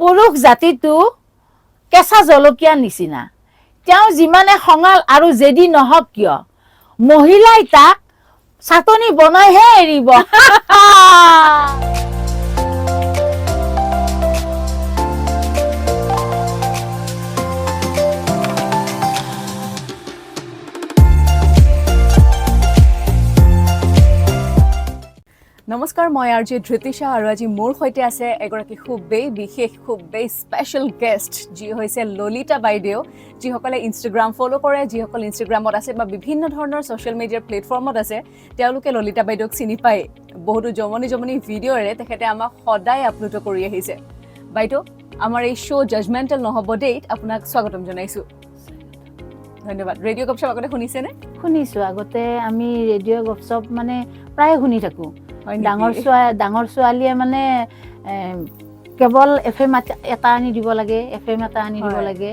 পুৰুষ জাতিটো কেঁচা জলকীয়াৰ নিচিনা, তেওঁ যিমানে খঙাল আৰু জেদী নহওক কিয়, মহিলাই তাক চাটনি বনাইহে এৰিব। নমস্কাৰ, মই আৰ জে ধৃতিশা আৰু আজি মোৰ সৈতে আছে এগৰাকী খুবেই বিশেষ, খুবেই স্পেচিয়েল গেষ্ট, যি হৈছে ললিতা বাইদেউ। যিসকলে ইনষ্টাগ্ৰাম ফ'ল' কৰে, যিসকল ইনষ্টাগ্ৰামত আছে বা বিভিন্ন ধৰণৰ ছ'চিয়েল মিডিয়াৰ প্লেটফৰ্মত আছে, তেওঁলোকে ললিতা বাইদেউক চিনি পায়। বহুতো জমনি জমনি ভিডিঅ'ৰে তেখেতে আমাক সদায় আপ্লুত কৰি আহিছে। বাইদেউ, আমাৰ এই শ্ব' জাজমেণ্টেল নহ'ব দেইত আপোনাক স্বাগতম জনাইছোঁ। ধন্যবাদ। ৰেডিঅ' গপচপ আগতে শুনিছেনে? শুনিছোঁ। আগতে আমি ৰেডিঅ' গপচপ মানে প্ৰায় শুনি থাকোঁ। হয় নেকি? ডাঙৰ ছোৱালীয়ে মানে কেৱল এফএম এটা আনি দিব লাগে, এফএম এটা আনি দিব লাগে।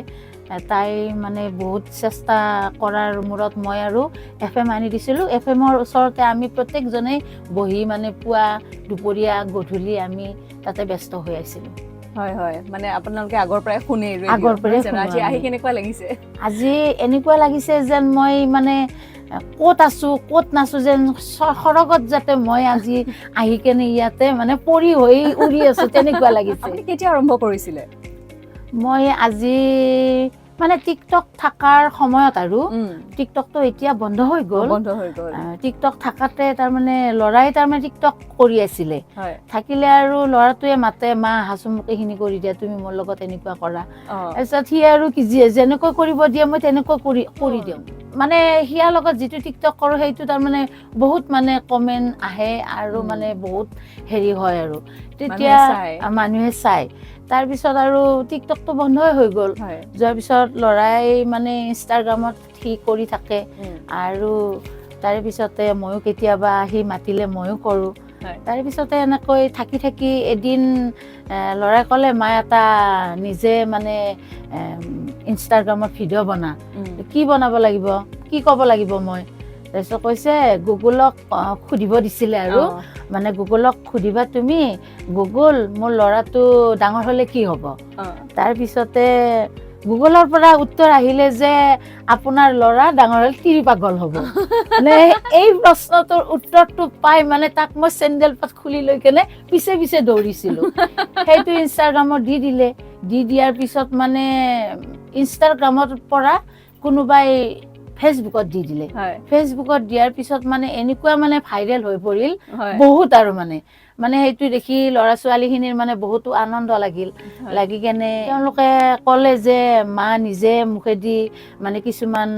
তাই মানে বহুত চেষ্টা কৰাৰ মূৰত মই আৰু এফএম আনি দিছিলোঁ। এফএমৰ ওচৰতে আমি প্ৰত্যেকজনেই বহি মানে পুৱা, দুপৰীয়া, গধূলি আমি তাতে ব্যস্ত হৈ আছিলোঁ। হয় হয়, মানে আপোনালোকে আগৰ পৰাই শুনে radio, আগৰ পৰাই নহয় জানো? শুনো আজি আহি আমি। কেনেকুৱা লাগিছে? আজি এনেকুৱা লাগিছে যেন মই মানে ক'ত আছো ক'ত নাচো, যেন সৰগত যাতে মই আজি আহি কেনে ইয়াতে মানে পৰি হৈ উৰি আছো, তেনেকুৱা লাগিছে। আপুনি কেতিয়া আৰম্ভ কৰিছিলে? মই আজি মানে টিকটক থকাৰ সময়ত, আৰু টিকটকটো এতিয়া বন্ধ হৈ গ'ল। বন্ধ হৈ গ'ল। টিকটক থাকাতে তাৰমানে ল'ৰাই তাৰমানে টিকটক কৰি আছিলে। থাকিলে আৰু ল'ৰাটোৱে মাতে, মা আহাচোন, মোক এইখিনি কৰি দিয়া, তুমি মোৰ লগত এনেকুৱা কৰা। তাৰপিছত সি আৰু কি যেনেকৈ কৰিব দিয়ে মই তেনেকৈ কৰি কৰি দিওঁ। মানে সিয়াৰ লগত যিটো টিকটক কৰোঁ, সেইটো তাৰমানে বহুত মানে কমেণ্ট আহে আৰু মানে বহুত হেৰি হয় আৰু তেতিয়া চায়। মানুহে চায়। তাৰপিছত আৰু টিকটকটো বন্ধই হৈ গ'ল। যোৱাৰ পিছত ল'ৰাই মানে ইনষ্টাগ্ৰামত সি কৰি থাকে আৰু তাৰে পিছতে ময়ো কেতিয়াবা সি মাতিলে ময়ো কৰোঁ। তাৰে পিছতে এনেকৈ থাকি থাকি এদিন ল'ৰাই ক'লে, মা এটা নিজে মানে ইনষ্টাগ্ৰামত ভিডিঅ' বনা। কি বনাব লাগিব, কি ক'ব লাগিব মই? তাৰপিছত কৈছে গুগলক সুধিব দিছিলে আৰু মানে গুগলক সুধিবা তুমি, গুগল, মোৰ ল'ৰাটো ডাঙৰ হ'লে কি হ'ব? তাৰপিছতে গুগলৰ পৰা উত্তৰ আহিলে যে আপোনাৰ ল'ৰা ডাঙৰ হ'লে তিৰি পাগল হ'ব। মানে এই প্ৰশ্নটোৰ উত্তৰটো পাই মানে তাক মই চেণ্ডেল পাত খুলি লৈ কেনে পিছে পিছে দৌৰিছিলো। সেইটো ইনষ্টাগ্ৰামত দি দিলে। দি দিয়াৰ পিছত মানে ইনষ্টাগ্ৰামৰ পৰা কোনোবাই ফেচবুকত দি দিলে। ফেচবুকত দিয়াৰ পিছত মানে এনেকুৱা মানে ভাইৰেল হৈ পৰিল বহুত আৰু মানে মানে সেইটো দেখি ল'ৰা ছোৱালীখিনিৰ মানে বহুতো আনন্দ লাগিল। লাগি কেনে তেওঁলোকে ক'লে যে মা নিজে মুখেদি মানে কিছুমান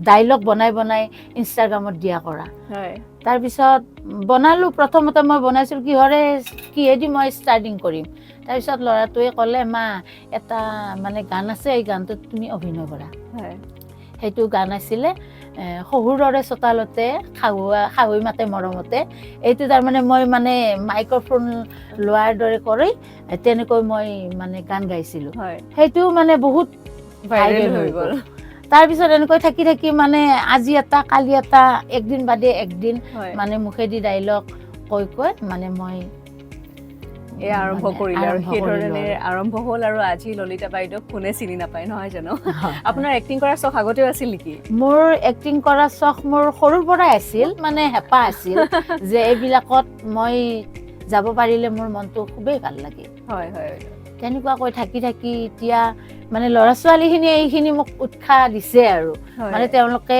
ডাইলগ বনাই বনাই ইনষ্টাগ্ৰামত দিয়া কৰা। তাৰপিছত বনালোঁ। প্ৰথমতে মই বনাইছিলোঁ কিহৰে, কিহেদি মই ষ্টাৰ্টিং কৰিম। তাৰপিছত ল'ৰাটোৱে ক'লে, মা এটা মানে গান আছে, এই গানটোত তুমি অভিনয় কৰা। সেইটো গান আছিলে শহুৰৰে চোতালতে শাহুৱা শাহুৱে মাতে মৰমতে। এইটো তাৰমানে মই মানে মাইক্ৰফোন লোৱাৰ দৰে কৰি তেনেকৈ মই মানে গান গাইছিলোঁ। সেইটো মানে বহুত ভাইৰেল ভাইৰেল হৈ হৈ গ'ল। গ'ল। তাৰপিছত এনেকৈ থাকি থাকি মানে আজি এটা কালি এটা, একদিন বাদে একদিন মানে মুখেদি ডাইলগ কৈ কৈ মানে মই এয়া আৰম্ভ মানে কৰিলে আৰু আৰম্ভ কৰিলোঁ সেইধৰণে আৰু। আৰম্ভ হ'ল আৰু আজি ললিতা বাইদেউক কোনে চিনি নাপায়, নহয় জানো? হয়। আপোনাৰ এক্টিং কৰাৰ চখ আগতেও আছিল নেকি? মোৰ এক্টিং কৰা চখ মোৰ সৰুৰ পৰাই আছিল, মানে হেঁপাহ আছিল যে এইবিলাকত মই যাব পাৰিলে মোৰ মনটো খুবেই ভাল লাগে। হয় হয় তেনেকুৱাকৈ থাকি থাকি এতিয়া মানে ল'ৰা ছোৱালীখিনিয়ে এইখিনি মোক উৎসাহ দিছে আৰু মানে তেওঁলোকে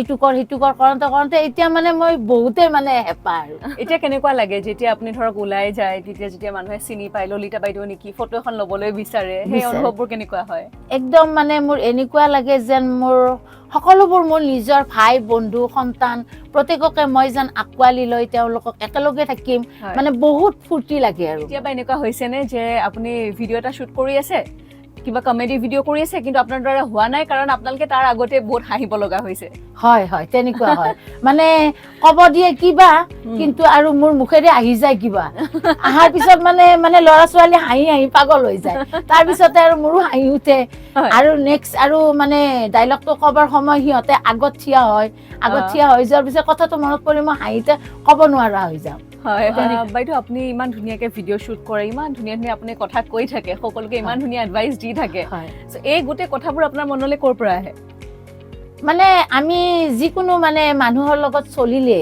ইটো কৰ সিটো কৰ কৰোঁতে কৰোঁতে এতিয়া মানে মই বহুতেই মানে হেঁপাহ আৰু। এতিয়া কেনেকুৱা লাগে যেতিয়া আপুনি ধৰক ওলাই যায়, তেতিয়া যেতিয়া মানুহে চিনি পায়, ললিতা বাইদেউ নেকি, ফটো এখন ল'বলৈ বিচাৰে, সেই বিচাৰে। অনুভৱবোৰ কেনেকুৱা হয়? একদম মানে মোৰ এনেকুৱা লাগে যেন মোৰ সকলোবোৰ মোৰ নিজৰ ভাই, বন্ধু, সন্তান প্ৰত্যেককে মই যেন আঁকোৱালি লৈ তেওঁলোকক একেলগে থাকিম। মানে বহুত ফূৰ্তি লাগে আৰু। কেতিয়াবা এনেকুৱা হৈছেনে যে আপুনি ভিডিঅ' এটা শ্বুট কৰি আছে, কিবা কমেডি ভিডিঅ' কৰি আছে, কিন্তু আপোনাৰ দ্বাৰা হোৱা নাই, কাৰণ আপোনালোকে তাৰ আগতে বহুত হাঁহিব লগা হৈছে? হয় হয়, তেনেকুৱা হয়। মানে ক'ব দিয়ে কিবা, কিন্তু আৰু মোৰ মুখেৰে আহি যায় কিবা। অহাৰ পিছত মানে মানে ল'ৰা ছোৱালী হাঁহি হাঁহি পাগল হৈ যায়। তাৰপিছতে আৰু মোৰো হাঁহি উঠে। আৰু নেক্সট আৰু মানে ডাইলগটো ক'বৰ সময় সিহঁতে আগত থিয় হয়। আগত থিয় হৈ যোৱাৰ পিছত কথাটো মনত পৰি মই হাঁহিতে ক'ব নোৱাৰা হৈ যাওঁ। হয় বাইদেউ, আপুনি ইমান ধুনীয়াকে ভিডিঅ' শ্বুট কৰে, ইমান ধুনীয়া ধুনীয়া আপুনি কথা কৈ থাকে, সকলোকে ইমান ধুনীয়া এডভাইচ দি থাকে। So, এই গোটেই কথাবোৰ আপোনাৰ মনলৈ ক'ৰ পৰা আহে? মানে আমি যিকোনো মানে মানুহৰ লগত চলিলে,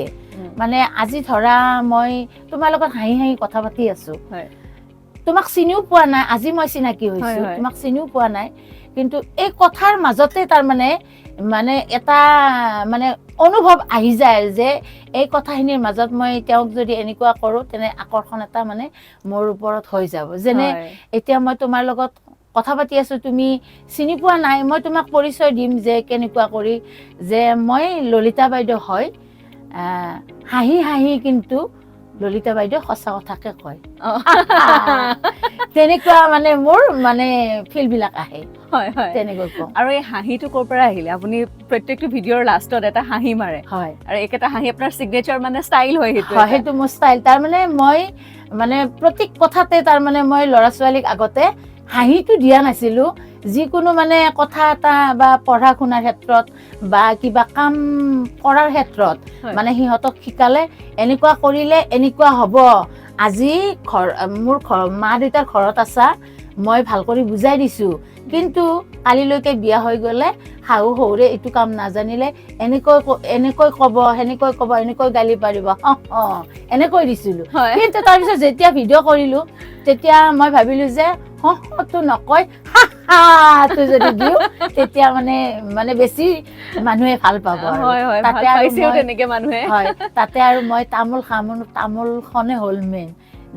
মানে আজি ধৰা মই তোমাৰ লগত হাঁহি হাঁহি কথা পাতি আছো, তোমাক চিনিও পোৱা নাই, আজি মই চিনাকি হৈছো, হয়, হয়। তোমাক চিনিও পোৱা নাই, কিন্তু এই কথাৰ মাজতে তাৰমানে মানে এটা মানে অনুভৱ আহি যায় যে এই কথাখিনিৰ মাজত মই তেওঁক যদি এনেকুৱা কৰোঁ, তেনে আকৰ্ষণ এটা মানে মোৰ ওপৰত হৈ যাব। যেনে এতিয়া মই তোমাৰ লগত কথা পাতি আছো, তুমি চিনি পোৱা নাই, মই তোমাক পৰিচয় দিম যে কেনেকুৱা কৰি যে মই ললিতা বাইদেউ হয়। হাঁহি হাঁহি কিন্তু ললিতা বাইদেউ সঁচা কথাকে কয়, তেনেকুৱা মানে মোৰ মানে ফিলবিলাক আহে। হয় হয় তেনেকৈ কওঁ। আৰু এই হাঁহিটো ক'ৰ পৰা আহিলে? আপুনি প্ৰত্যেকটো ভিডিঅ'ৰ লাষ্টত এটা হাঁহি মাৰে আৰু একেটা হাঁহি আপোনাৰ চিগনেচাৰ মানে ষ্টাইল হয় সেইটো হয়, এটা। সেইটো মোৰ ষ্টাইল। তাৰমানে মই মানে প্ৰত্যেক কথাতে তাৰমানে মই ল'ৰা ছোৱালীক আগতে হাঁহিটো দিয়া নাছিলোঁ। যিকোনো মানে কথা এটা বা পঢ়া শুনাৰ ক্ষেত্ৰত বা কিবা কাম কৰাৰ ক্ষেত্ৰত মানে সিহঁতক শিকালে এনেকুৱা কৰিলে এনেকুৱা হ'ব। আজি ঘৰ মোৰ ঘৰ মা দেউতাৰ ঘৰত আছা, মই ভাল কৰি বুজাই দিছোঁ, কিন্তু কালিলৈকে বিয়া হৈ গ'লে শাহু শহুৰে এইটো কাম নাজানিলে এনেকৈ ক'ব, সেনেকৈ ক'ব, এনেকৈ গালি পাৰিব, অ অ এনেকৈ দিছিলোঁ। কিন্তু তাৰপিছত যেতিয়া ভিডিঅ' কৰিলোঁ, তেতিয়া মই ভাবিলোঁ যে টো নকয়, হা হাটো যদি দিওঁ, তেতিয়া মানে মানে বেছি মানুহে ভাল পাব আৰু। হয় হয় ভাল তাতে আৰু পাইছেও তেনেকে মানুহে। হয়, তাতে আৰু মই তামোল খাম, তামোলখনে হ'ল মেইন।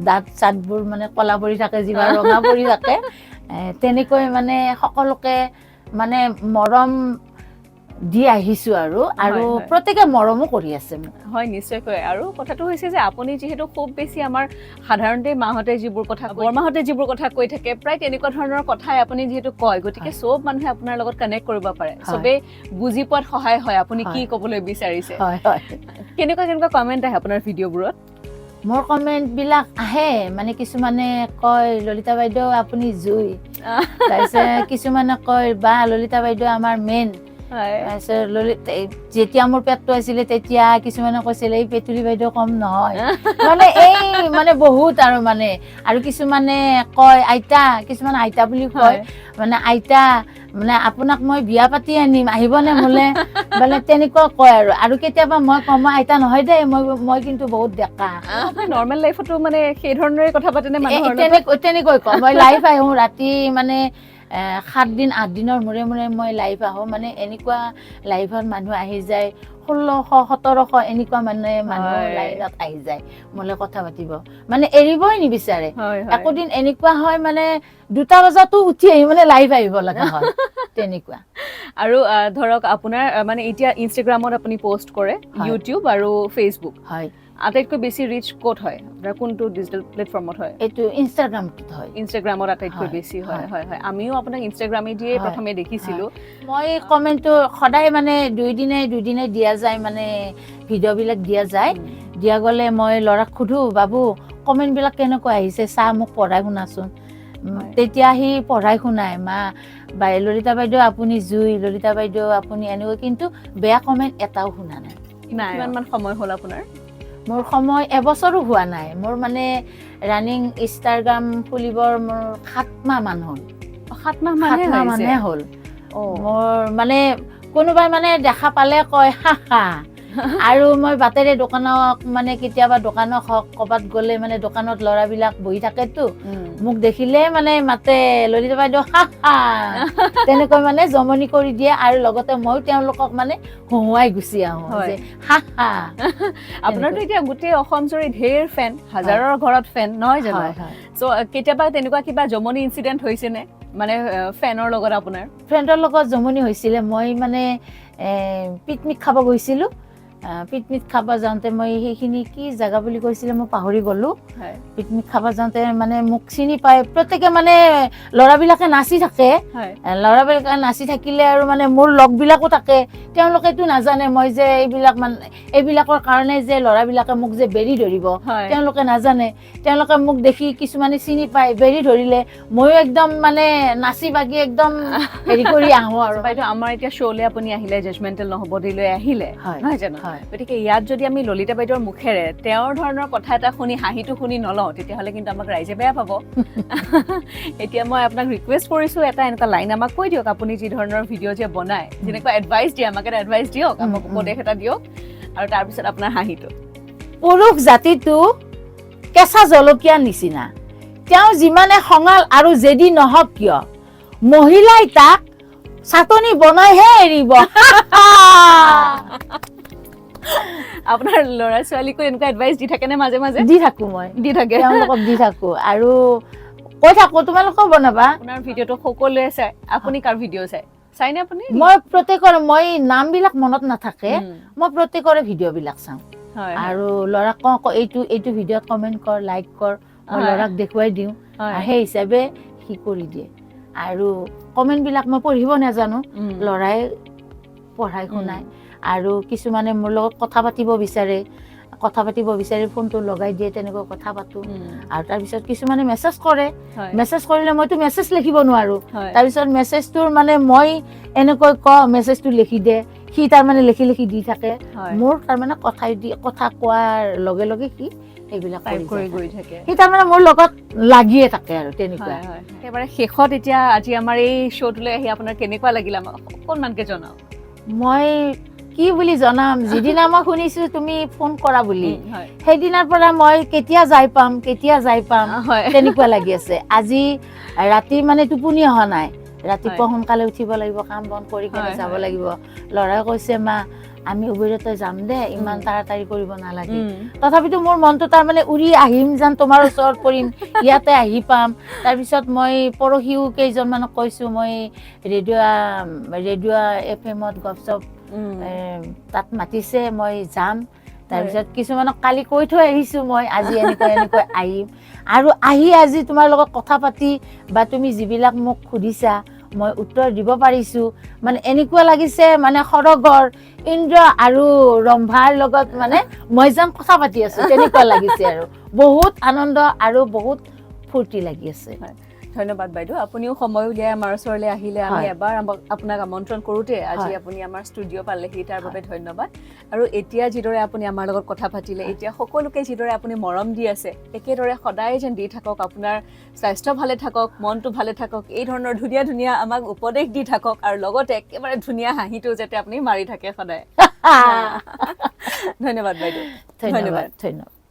দাঁত চাতবোৰ মানে ক'লা পৰি থাকে, যিমান ৰঙা পৰি থাকে, তেনেকৈ মানে সকলোকে মানে মৰম দি আহিছো আৰু আৰু হয়, হয়। প্ৰত্যেকে মৰমো কৰি আছে মোক। হয়, নিশ্চয়কৈ। আৰু কথাটো হৈছে যে আপুনি যিহেতু খুব বেছি আমাৰ সাধাৰণতে মাহঁতে যিবোৰ কথা, বৰমাহঁতে যিবোৰ কথা কৈ থাকে, প্ৰায় তেনেকুৱা ধৰণৰ কথাই আপুনি যিহেতু কয়, গতিকে চব মানুহে আপোনাৰ লগত কানেক্ট কৰিব পাৰে, চবেই বুজি পোৱাত সহায় হয় আপুনি কি ক'বলৈ বিচাৰিছে। হয় হয় কেনেকুৱা কেনেকুৱা কমেণ্ট আহে আপোনাৰ ভিডিঅ'বোৰত? মোৰ কমেণ্ট বিলাক আহে, মানে কিছুমানে কয় ললিতা বাইদেউ আপুনি জুই, তাৰপিছত কিছুমানে কয় বা ললিতা বাইদেউ আমাৰ মেইন, তাৰপিছত ললিত যেতিয়া মোৰ পেটটো আছিলে তেতিয়া কিছুমানে কৈছিলে এই পেটুলি বাইদেউ কম নহয়, মানে এই মানে বহুত আৰু মানে আৰু কিছুমানে কয় আইতা, কিছুমান আইতা বুলি কয়, মানে আইতা মানে আপোনাক মই বিয়া পাতি আনিম, আহিবনে মোলে, মানে তেনেকুৱা কয়। আৰু আৰু কেতিয়াবা মই কওঁ মই আইতা নহয় দেই, মই কিন্তু বহুত ডেকা। নৰ্মেল লাইফতো মানে সেই ধৰণৰে কথা পাতেনে মানুহৰ লগত? তেনেকৈ কওঁ। মই লাইভ আহোঁ ৰাতি, মানে 7 দিন 8 দিনৰ মূৰে মূৰে মই লাইভ আহোঁ। মানে এনেকুৱা লাইভত মানুহ আহি যায়, 1600 1700 এনেকুৱা মানে মানুহ লাইনত আহি যায় মোলৈ কথা পাতিব, মানে এৰিবই নিবিচাৰে। হয় হয় একোদিন এনেকুৱা হয় মানে 2টা বজাতো উঠি আহি মানে লাইভ আহিব লগা হয়, তেনেকুৱা। আৰু ধৰক আপোনাৰ মানে এতিয়া ইনষ্টাগ্ৰামত আপুনি পষ্ট কৰে, ইউটিউব আৰু ফেচবুক, আটাইতকৈ বেছি ৰিচ ক'ত হয় আপোনাৰ, কোনটো ডিজিটেল প্লেটফৰ্মত হয়? এইটো ইনষ্টাগ্ৰামটোত হয়। ইনষ্টাগ্ৰামত আটাইতকৈ বেছি হয়। হয়। হয় হয়, আমিও আপোনাক ইনষ্টাগ্ৰামেদিয়ে প্ৰথমে দেখিছিলো। মই কমেণ্টটো সদায় মানে দুইদিনে দুইদিনে দিয়া যায়, মানে ভিডিঅ'বিলাক দিয়া যায়। দিয়া গ'লে মই ল'ৰাক সোধো, বাবু কমেণ্টবিলাক কেনেকুৱা আহিছে চা, মোক পঢ়াই শুনাচোন। তেতিয়া সি পঢ়াই শুনাই, মা বাই ললিতা বাইদেউ আপুনি জুই, ললিতা বাইদেউ আপুনি এনেকৈ, কিন্তু বেয়া কমেণ্ট এটাও শুনা নাই। নাই। কিমান সময় হ'ল আপোনাৰ? মোৰ সময় এবছৰো হোৱা নাই। মোৰ মানে ৰানিং ইনষ্টাগ্ৰাম খুলিবৰ মোৰ 7 মাহ মান হ'ল। 7 মাহ 7 মানহে মাহ হৈছে? মানহে হ'ল। মোৰ মানে কোনোবাই মানে দেখা পালে কয় হা হা। আৰু মই বাটেৰে দোকানক মানে কেতিয়াবা দোকানক হওক ক'ৰবাত গ'লে মানে দোকানত ল'ৰাবিলাক বহি থাকেতো, মোক দেখিলে মানে মাতে ললিতা বাইদেউ হা হা, তেনেকৈ মানে জমনি কৰি দিয়ে। আৰু লগতে ময়ো তেওঁলোকক মানে হঁহুৱাই গুচি আহোঁ যে হা হা। আপোনাৰতো এতিয়া গোটেই অসম জুৰি ঢেৰ ফেন, হাজাৰৰ ঘৰত ফেন নহয় জানো? হয়, হয়। চ' কেতিয়াবা তেনেকুৱা কিবা জমনি ইনচিডেণ্ট হৈছে নে মানে ফেনৰ লগত আপোনাৰ? ফ্ৰেণ্ডৰ লগত জমনি হৈছিলে। মই মানে পিকনিক খাব গৈছিলোঁ। পিকনিক খাব যাওঁতে মই সেইখিনি কি জেগা বুলি কৈছিলে মই পাহৰি গ'লোঁ। পিকনিক খাব যাওঁতে মানে মোক চিনি পায় প্ৰত্যেকে, মানে ল'ৰাবিলাকে নাচি থাকে। ল'ৰাবিলাকে নাচি থাকিলে আৰু মানে মোৰ লগবিলাকো থাকে, তেওঁলোকেতো নাজানে মই যে এইবিলাক মানে এইবিলাকৰ কাৰণে যে ল'ৰাবিলাকে মোক যে বেৰি ধৰিব, তেওঁলোকে নাজানে। তেওঁলোকে মোক দেখি কিছুমানে চিনি পায়, বেৰি ধৰিলে ময়ো একদম মানে নাচি বাগি একদম হেৰি কৰি আহোঁ আৰু। বাইদেউ, আমাৰ এতিয়া শ্ব'লে আপুনি আহিলে, জাজমেণ্টেল নহ'ব দিলৈ আহিলে, নহয় জানো? হয়। গতিকে ইয়াত যদি আমি ললিতা বাইদেউৰ মুখেৰে তেওঁৰ ধৰণৰ কথা এটা শুনি হাঁহিটো শুনি নলওঁ, তেতিয়াহ'লে কিন্তু আমাক ৰাইজে বেয়া পাব। এতিয়া মই আপোনাক ৰিকুৱেষ্ট কৰিছোঁ, এটা এনেকুৱা লাইন আমাক কৈ দিয়ক, আপুনি যি ধৰণৰ ভিডিঅ' যে বনায়, যেনেকুৱা এডভাইচ দিয়ে, আমাক এটা এডভাইচ দিয়ক, আমাক উপদেশ এটা দিয়ক আৰু তাৰপিছত আপোনাৰ হাঁহিটো। পুৰুষ জাতিটো কেঁচা জলকীয়াৰ নিচিনা। তেওঁ যিমানে খঙাল আৰু জেদী নহওক কিয়, মহিলাই তাক চাটনি বনাইহে এৰিব। আপোনাৰ ল'ৰা ছোৱালীকো এনেকুৱা এডভাইচ দি থাকেনে মাজে মাজে? দি থাকো মই। দি থাকে? তেওঁলোকক দি থাকো আৰু কৈ থাকো, তোমালোকেও বনাবা। আপোনাৰ ভিডিঅ'টো সকলোৱে চাই। আপুনি কাৰ ভিডিঅ' চাই? চাইনে আপুনি? মই প্ৰত্যেকৰে, মই নামবিলাক মনত নাথাকে, মই প্ৰত্যেকৰে ভিডিঅ'বিলাক চাওঁ। হয় আৰু ল'ৰাক কওঁ, আকৌ এইটো এইটো ভিডিঅ'ত কমেণ্ট কৰ, লাইক কৰ। মই ল'ৰাক দেখুৱাই দিওঁ আৰু সেই হিচাপে সি কৰি দিয়ে। আৰু কমেণ্টবিলাক মই পঢ়িব নাজানো, ল'ৰাই পঢ়াই শুনায়। আৰু কিছুমানে মোৰ লগত কথা পাতিব বিচাৰে, কথা পাতিব বিচাৰি ফোনটো লগাই দিয়ে, তেনেকৈ কথা পাতোঁ। আৰু তাৰপিছত কিছুমানে মেছেজ কৰে। মেছেজ কৰিলে মইতো মেছেজ লিখিব নোৱাৰোঁ। তাৰপিছত মেছেজটোৰ মানে মই এনেকৈ কওঁ, মেছেজটো লিখি দে। সি তাৰমানে লিখি লিখি দি থাকে। মোৰ তাৰমানে কথাই দি কথা কোৱাৰ লগে লগে সি সেইবিলাক টাইপ কৰি কৰি যায়। গৈ থাকে। সি তাৰমানে মোৰ লগত লাগিয়ে থাকে আৰু তেনেকুৱা। হয় হয় একেবাৰে শেষত এতিয়া আজি আমাৰ এই শ্ব'টোলৈ আহি আপোনাৰ কেনেকুৱা লাগিল, আমাক অকণমানকে জনাওক। মই কি বুলি জনাম, যিদিনা মই শুনিছো তুমি ফোন কৰা বুলি, সেইদিনাৰ পৰা মই কেতিয়া যাই পাম, কেতিয়া যাই পাম তেনেকুৱা লাগি আছে। আজি ৰাতি মানে টোপনি অহা নাই। ৰাতিপুৱা সোনকালে উঠিব লাগিব, কাম বন কৰি কেনে যাব লাগিব। ল'ৰাই কৈছে, মা, আমি উবেৰতে যাম দে, ইমান তাড়াতাড়ি কৰিব নালাগে। তথাপিতো মোৰ মনটো তাৰমানে উৰি আহিম যেন, তোমাৰ ওচৰত পৰিম, ইয়াতে আহি পাম। তাৰপিছত মই পৰহিও কেইজনমানক কৈছোঁ, মই ৰেডিঅ' ৰেডিঅ' এফএমত গপচপ তাত মাতিছে, মই যাম। তাৰপিছত কিছুমানক কালি কৈ থৈ আহিছোঁ, মই আজি এনেকৈ এনেকৈ আহিম। আৰু আহি আজি তোমাৰ লগত কথা পাতি বা তুমি যিবিলাক মোক সুধিছা মই উত্তৰ দিব পাৰিছোঁ, মানে এনেকুৱা লাগিছে মানে সৰগৰ ইন্দ্ৰ আৰু ৰম্ভাৰ লগত মানে মই যেন কথা পাতি আছো, তেনেকুৱা লাগিছে। আৰু বহুত আনন্দ আৰু বহুত ফূৰ্তি লাগি আছে। ধন্যবাদ বাইদেউ, আপুনিও সময় উলিয়াই আমাৰ ওচৰলৈ আহিলে। আমি এবাৰ আপোনাক আমন্ত্ৰণ কৰোঁতে আজি আপুনি আমাৰ ষ্টুডিঅ' পালেহি, তাৰ বাবে ধন্যবাদ। আৰু এতিয়া যিদৰে আপুনি আমাৰ লগত কথা পাতিলে, এতিয়া সকলোকে যিদৰে আপুনি মৰম দি আছে, একেদৰে সদায় যেন দি থাকক। আপোনাৰ স্বাস্থ্য ভালে থাকক, মনটো ভালে থাকক, এই ধৰণৰ ধুনীয়া ধুনীয়া আমাক উপদেশ দি থাকক আৰু লগতে একেবাৰে ধুনীয়া হাঁহিটো যাতে আপুনি মাৰি থাকে সদায়। ধন্যবাদ বাইদেউ। ধন্যবাদ, ধন্যবাদ।